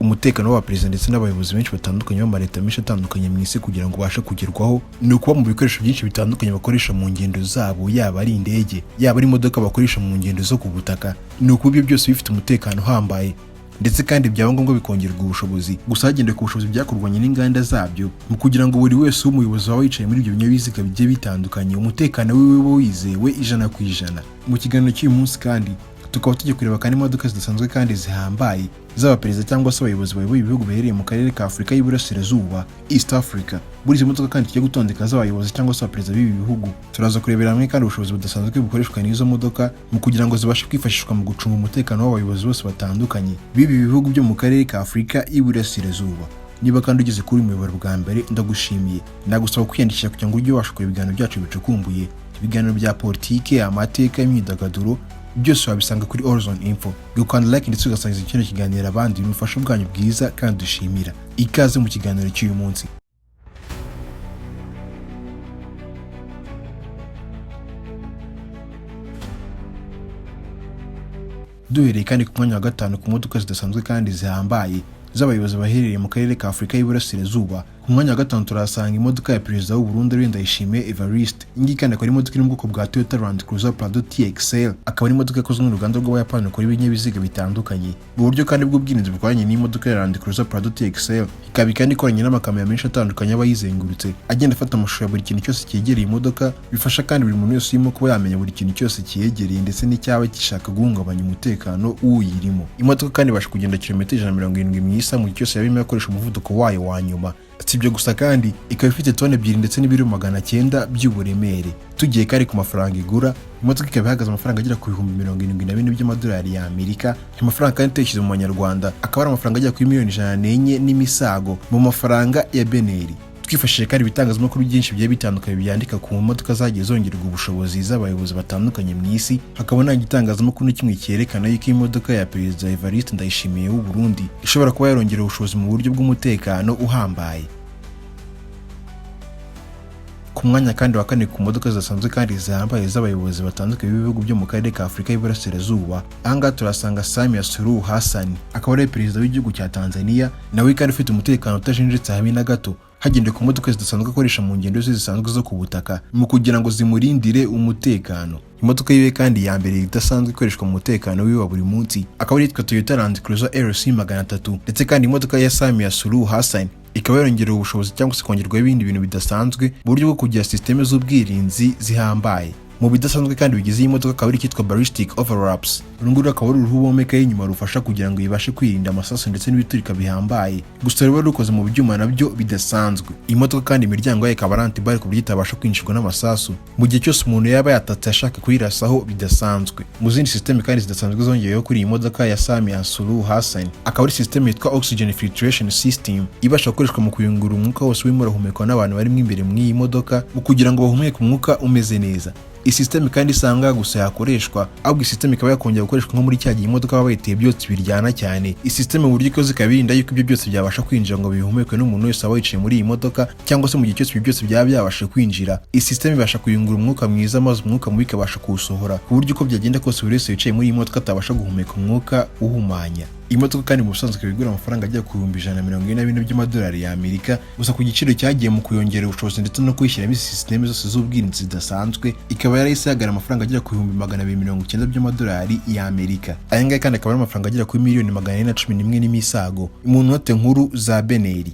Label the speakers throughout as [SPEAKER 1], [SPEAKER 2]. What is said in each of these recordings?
[SPEAKER 1] Umutekano w'abaperezida ndetse n'abayobozi benshi batandukanye b'amaleta menshi atandukanye mu isi kugira ngo ubashe kugerwaho, ni ukuba mu bikoresho byinshi bitandukanye bakoresha mu ngendo zabo, yaba ari indege, yaba ari imodoka bakoresha mu ngendo zo ku butaka, ni ukuba ibyo byose bifite umutekano uhambaye, ndetse kandi byaba ngombwa bikongerwa ubushobozi, gusa hagendewe ku bushobozi byakorwanye n'inganda zabyo, mu kugira ngo buri wese w'umuyobozi waba wicaye muri ibyo binyabiziga bigiye bitandukanye, umutekano wiwe ube wizewe 100%. Mu kiganiro cy'uyu munsi kandi tukaba tugiye kureba kandi imodoka zidasanzwe kandi zihambaye z'abaperezida cyangwa se abayobozi bayoboye ibihugu biherereye mu karere ka Afurika y'Iburasirazuba, East Africa. Muri izi modoka kandi tugiye gutondeka z'abayobozi cyangwa se abaperezida b'ibi bihugu, turaza kurebera hamwe kandi ubushobozi budasanzwe bukoreshwa n'izo modoka mu kugira ngo zibashe kwifashishwa mu gucunga umutekano w'abayobozi bose batandukanye b'ibi bihugu byo mu karere ka Afurika y'Iburasirazuba. Niba kandi ugeze kuri uyu muyoboro bwa mbere, ndagushimiye. Nagusaba kwiyandikisha kugira ngo ujye ubasha kureba ibiganiro byacu bicukumbuye, ibiganiro bya politike, amateka, imyidagaduro, byose wabisanga kuri Horizon Info. Gukanda like ndetse ugasangiza kino kiganiro abandi ni ubufasha bwanyu bwiza kandi dushimira. Ikaze mu kiganiro cy'uyu munsi. Duhereye kandi ku mwanya wa gatanu ku modoka zidasanzwe kandi zihambaye z'abayobozi baherereye mu karere ka Afurika y'Iburasirazuba, ku mwanya wa gatanu turahasanga imodoka ya perezida w'u Burundi, ariwe Ndayishimiye Evariste. Iyi ngiyi kandi akaba ari imodoka iri mu bwoko bwa Toyota Land Cruiser Prado TXL, akaba ari imodoka yakozwe n'uruganda rw'Abayapani rukora ibinyabiziga bitandukanye. Mu buryo kandi bw'ubwirinzi bukoranye n'imodoka ya Land Cruiser Prado TXL, ikaba kandi ikoranye n'amakamera menshi atandukanye aba ayizengurutse, agenda afata amashusho ya buri kintu cyose cyegereye imodoka. Bifasha kandi buri muntu wese urimo kuba yamenya buri kintu cyose cyegereye ndetse n'icyaba gishaka guhungabanya umutekano w'uyirimo. Imodoka kandi ibasha kugenda kilometero 170 mu isaha mu gihe cyose yaba irimo irakoresha umuvuduko wayo wa nyuma. Si ibyo gusa kandi, ikaba ifite toni 2 ndetse n'ibiro 900 by'uburemere. Tugiye kandi ku mafaranga igura, imodoka ikaba ihagaze amafaranga agera ku 74,000 by'amadolari y'Amerika. Amafaranga kandi tuyashyize mu manyarwanda akaba ari amafaranga agera kuri miliyoni 104 n'imisago mu mafaranga ya BNR. Twifashishije kandi ibitangazamakuru byinshi bigiye bitandukanye byandika ku modoka zagiye zongerwa ubushobozi z'abayobozi batandukanye mu isi, hakaba nta gitangazamakuru na kimwe cyerekana yuko imodoka ya perezida Evariste Ndayishimiye w'u Burundi ishobora kuba yarongerewe ubushobozi mu buryo bw'umutekano uhambaye. Ku mwanya kandi wa kane ku modoka zidasanzwe kandi zihambaye z'abayobozi batandukanye b'ibihugu byo mu karere ka Afurika y'Iburasirazuba, ahangaha turasanga Samia Suluhu Hassan, akaba ari perezida w'igihugu cya Tanzania, nawe kandi ufite umutekano utajenjetse habe na gato, hagendewe ku modoka zidasanzwe akoresha mu ngendo ze zisanzwe zo ku butaka mu kugira ngo zimurindire umutekano. Imodoka yiwe kandi ya mbere idasanzwe ikoreshwa mu mutekano wiwe wa buri munsi akaba ari yitwa Toyota Land Cruiser LC 300. Ndetse kandi imodoka ya Samia Suluhu Hassan ikaba yarongerewe ubushobozi cyangwa se kongerwaho ibindi bintu bidasanzwe mu buryo bwo kugira sisiteme z'ubwirinzi zihambaye. Mu bidasanzwe kandi bigize iyi modoka akaba ari icyitwa ballistic overlaps. Uru nguru akaba ari uruhu bomekaho inyuma rufasha kugira ngo ibashe kwirinda amasasu ndetse n'ibiturika bihambaye, gusa ruba rukoze mu byuma nabyo bidasanzwe. Iyi modoka kandi imiryango yayo ikaba ari anti-balles, ku buryo itabasha kwinjirwa n'amasasu mu gihe cyose umuntu yaba yatatse ashaka kuyirasaho bidasanzwe. Mu zindi sisiteme kandi zidasanzwe zongeweho kuri iyi modoka ya Samia Suluhu Hassan akaba ari sisiteme yitwa oxygen filtration system, ibasha gukoreshwa mu kuyungurura umwuka wose urimo urahumekwa n'abantu barimo imbere mu iyi modoka, mu kugira ngo bahumeke umwuka umeze neza. Iyi sisiteme kandi isanga gusa yakoreshwa, ahubwo iyi sisiteme ikaba yakongera gukoreshwa nko muri cya gihe imodoka baba bayiteye ibyotsi biryana cyane. Iyi sisiteme mu buryo ikoze ikaba irinda yuko ibyo byose byabasha kwinjira ngo bihumekwe n'umuntu wese waba yicaye muri iyi modoka, cyangwa se mu gihe cyose ibyo byose byaba byabasha kwinjira, iyi sisiteme ibasha kuyungurura umwuka mwiza, maze umwuka mubi ikabasha kuwusohora, ku buryo uko byagenda kose buri wese wicaye muri iyi modoka atabasha guhumeka umwuka uhumanya. Iyi modoka kandi mu busanzwe ikaba igura amafaranga agera ku 144,000 by'amadolari y'Amerika, gusa ku giciro cyagiye mu kuyongerera ubushobozi ndetse no kuyishyiramo izi sisiteme zose z'ubwirinzi zidasanzwe, ikaba yarahise ihagara amafaranga agera ku 290,000 by'amadolari y'Amerika. Aya ngaya kandi akaba ari amafaranga agera kuri miliyoni 411 n'imisago mu note nkuru za BNR.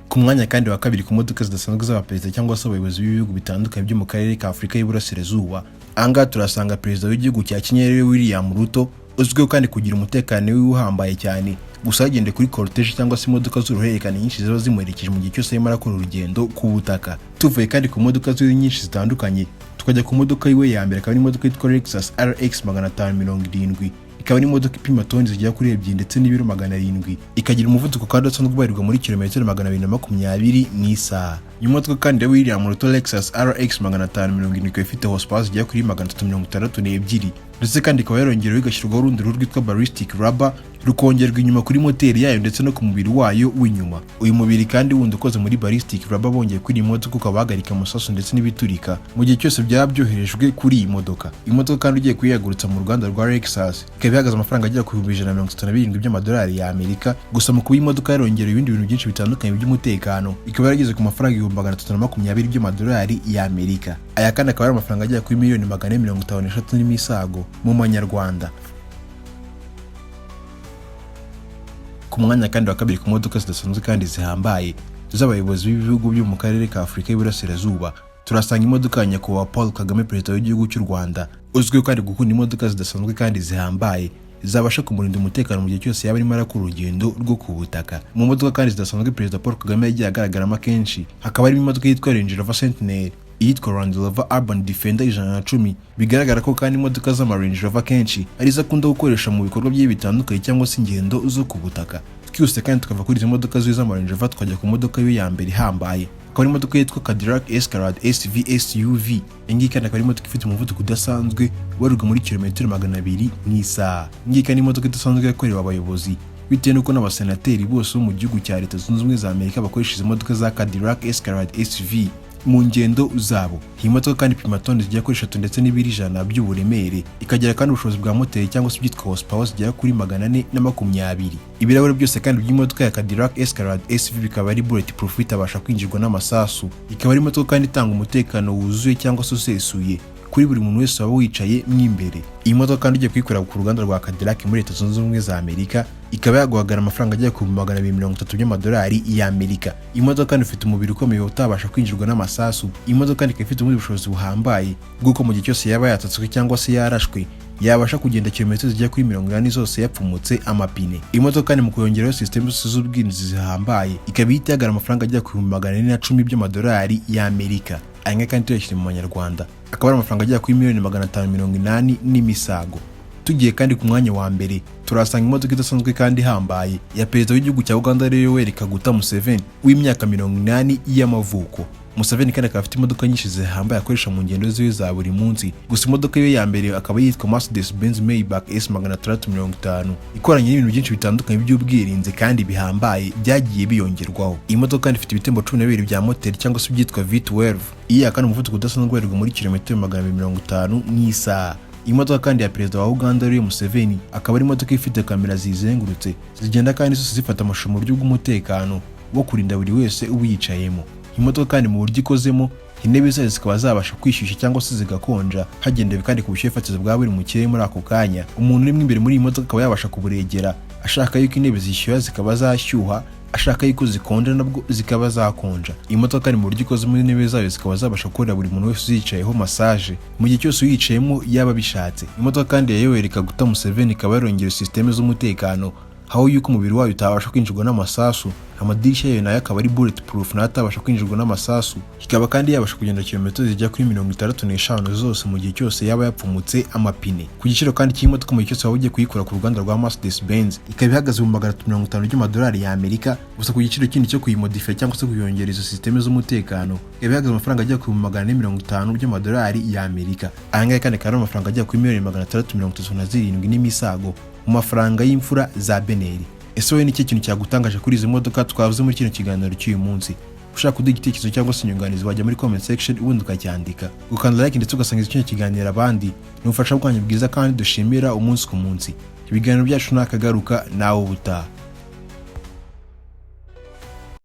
[SPEAKER 1] Ku mwanya kandi wa kabiri ku modoka zidasanzwe z'abaperezida cyangwa se abayobozi b'ibihugu bitandukanye byo mu karere ka Afurika y'Iburasirazuba, ahangaha turasanga perezida w'igihugu cya Kenya, ariwe William Ruto, uzwiho kandi kugira umutekano wiwe uhambaye cyane, gusa hagendeye kuri cortège cyangwa se imodoka z'uruhererekane nyinshi ziba zimuherekeje mu gihe cyose arimo arakora urugendo ku butaka. Tuvuye kandi ku modoka ziwe nyinshi zitandukanye, tukajya ku modoka yiwe ya mbere, akaba ari imodoka yitwa Lexus RX 570, ikaba ari imodoka ipima toni zigera kuri 2 ndetse n'ibiro 700, ikagira umuvuduko kandi udasanzwe ubarirwa muri kilometero 220 mu isaha. Iyi modoka kandi ya William Ruto, Lexus RX 570, ikaba ifite horsepower zigera kuri 362. Ndetse kandi ikaba yarongerewe, igashyirwaho urundi ruhu rwitwa ballistic rubber, rukongerwa inyuma kuri moteri yayo ndetse no ku mubiri wayo w'inyuma. Uyu mubiri kandi wundi ukoze muri ballistic rubber bongeye kuri iyi modoka ukaba wahagarika amasasu ndetse n'ibiturika mu gihe cyose byaba byoherejwe kuri iyi modoka. Imodoka kandi ugiye kuyihagurutsa mu ruganda rwa Lexus ikaba ihagaze amafaranga agera ku 137,000 by'amadolari ya Amerika. Gusa mu kuba iyi modoka yarongerewe ibindi bintu byinshi bitandukanye by'umutekano, ikaba yarageze ku mafaranga 320,000 by'amadolari ya Amerika. Aya kandi akaba ari amafaranga agera kuri miliyoni 453 n'imisago mu manyarwanda. Ku mwanya kandi wa kabiri ku modoka zidasanzwe kandi zihambaye z'abayobozi b'ibihugu byo mu karere ka Afurika y'Iburasirazuba, turasanga imodoka ya Nyakubahwa Paul Kagame, perezida w'igihugu cy'u Rwanda, uzwiho kandi gukunda imodoka zidasanzwe kandi zihambaye zabasha kumurinda umutekano mu gihe cyose yaba arimo arakora urugendo rwo ku butaka. Mu modoka kandi zidasanzwe perezida Paul Kagame yagiye agaragaramo akenshi hakaba harimo imodoka yitwa Range Rover Sentinel, iyitwa Land Rover Urban Defender 110. Bigaragara ko kandi imodoka z'ama Range Rover kenshi arizo akunda gukoresha mu bikorwa bye bitandukanye cyangwa se ingendo zo ku butaka. Twihuse kandi tukava kuri izi modoka ziwe z'ama Range Rover, tukajya ku modoka ye ya mbere ihambaye, akaba ari imodoka yitwa Cadillac Escalade SV SUV. Iyi ngiyi kandi akaba ari imodoka ifite umuvuduko udasanzwe ubarirwa muri kilometero 200 mu isaha. Iyi ngiyi kandi ni imodoka idasanzwe yakorewe abayobozi, bitewe n'uko n'abasenateri bose bo mu gihugu cya Leta Zunze Ubumwe za Amerika bakoresha izi modoka za Cadillac Escalade SV mu ngendo zabo. Iyi modoka kandi ipima toni zigera kuri 3 ndetse n'ibiro 100 by'uburemere, ikagira kandi ubushobozi bwa moteri cyangwa se ibyitwa horsepower zigera kuri 420. Ibirahure byose kandi by'imodoka ya Cadillac Escalade SV bikaba ari bullet proof, bitabasha kwinjirwa n'amasasu. Ikaba ari imodoka kandi itanga umutekano wuzuye cyangwa se usesuye kuri buri muntu wese waba wicaye mo imbere. Iyi modoka kandi ugiye kuyikorera ku ruganda rwa Cadillac muri Leta Zunze Ubumwe za Amerika, ikaba yaguhagara amafaranga agera ku 230,000 by'amadolari y'Amerika. Iyi modoka kandi ifite umubiri ukomeye utabasha kwinjirwa n'amasasu. Iyi modoka kandi ikaba ifite ubundi bushobozi buhambaye bw'uko mu gihe cyose yaba yatatswe cyangwa se yarashwe, yabasha kugenda kilometero zigera kuri 80 zose yapfumutse amapine. Iyi modoka kandi mu kuyongeraho sisitemu zose z'ubwirinzi zihambaye, ikaba ihita ihagara amafaranga agera ku 410,000 by'amadolari y'Amerika. Aya ngaya kandi tuyashyira mu manyarwanda akaba ari amafaranga agera kuri miliyoni 580 n'imisago. Tugiye kandi ku mwanya wa mbere, turasanga imodoka idasanzwe kandi ihambaye ya perezida w'igihugu cya Uganda, ariyo Yoweri Kaguta Museveni w'imyaka 80 y'amavuko. Museveni kandi akaba afite imodoka nyinshi zihambaye akoresha mu ngendo ziwe za buri munsi. Gusa imodoka ye ya mbere akaba yitwa Mercedes Benz Maybach S 650, ikoranye n'ibintu byinshi bitandukanye by'ubwirinzi kandi bihambaye byagiye biyongerwaho. Iyi modoka kandi ifite ibitembo 12 bya moteri cyangwa se ibyitwa V12, iya kandi umuvuduko udasanzwe ubarirwa muri kilometero 250 mu isaha. Imodoka kandi ya perezida wa Uganda ariwe Museveni akaba ari imodoka ifite kamera ziyizengurutse, zigenda kandi zose zifata amashusho mu buryo bw'umutekano wo kurinda buri wese uyicayemo. Imodoka kandi mu buryo ikozemo, intebe zayo zikaba zabasha kwishyushya cyangwa se zigakonja hagendewe kandi ku bushyuhe fatizo bwa buri mu kirere muri ako kanya. Umuntu urimo imbere muri iyi modoka akaba yabasha kuburegera, ashaka yuko intebe zishyuha zikaba zashyuha, ashaka yuko zikonja nabwo zikaba zakonja. Iyi modoka kandi mu buryo ikozemo, intebe zayo zikaba zabasha gukorera buri muntu wese uzicayeho massage mu gihe cyose uyicayemo yaba abishatse. Imodoka kandi ya Yoweri Kaguta Museveni ikaba yarongera sisiteme z'umutekano, aho yuko umubiri wayo utabasha kwinjirwa n'amasasu, amadirishya yayo nayo akaba ari bullet proof, nayo atabasha kwinjirwa n'amasasu. Ikaba kandi yabasha kugenda kilometero zijya kuri 65 zose mu gihe cyose yaba yapfumutse amapine. Ku giciro kandi cy'imodoka, mu gihe cyose waba ugiye kuyikura ku ruganda rwa Mercedes Benz, ikaba ihagaze mu 350 by'amadolari y'Amerika. Gusa ku giciro kindi cyo kuyimodifiya cyangwa se kuyongera izo sisiteme z'umutekano, ikaba ihagaze amafaranga agera ku 450,000 by'amadolari y'Amerika. Aya ngaya kandi akaba ari amafaranga agera kuri miliyoni 637 n'imisago mu mafaranga y'imfura za Beneri. Ese wowe ni iki kintu cyagutangaje kuri izi modoka twavuze muri kino kiganiro cy'uyu munsi? Ushaka kuduha igitekerezo cyangwa se inyunganizi, wajya muri comment section ubundi ukacyandika. Gukanda like ndetse ugasangiza kino kiganiro abandi ni ubufasha bwanyu bwiza kandi dushimira umunsi ku munsi. Ibiganiro byacu nakagaruka, nawe ubutaha.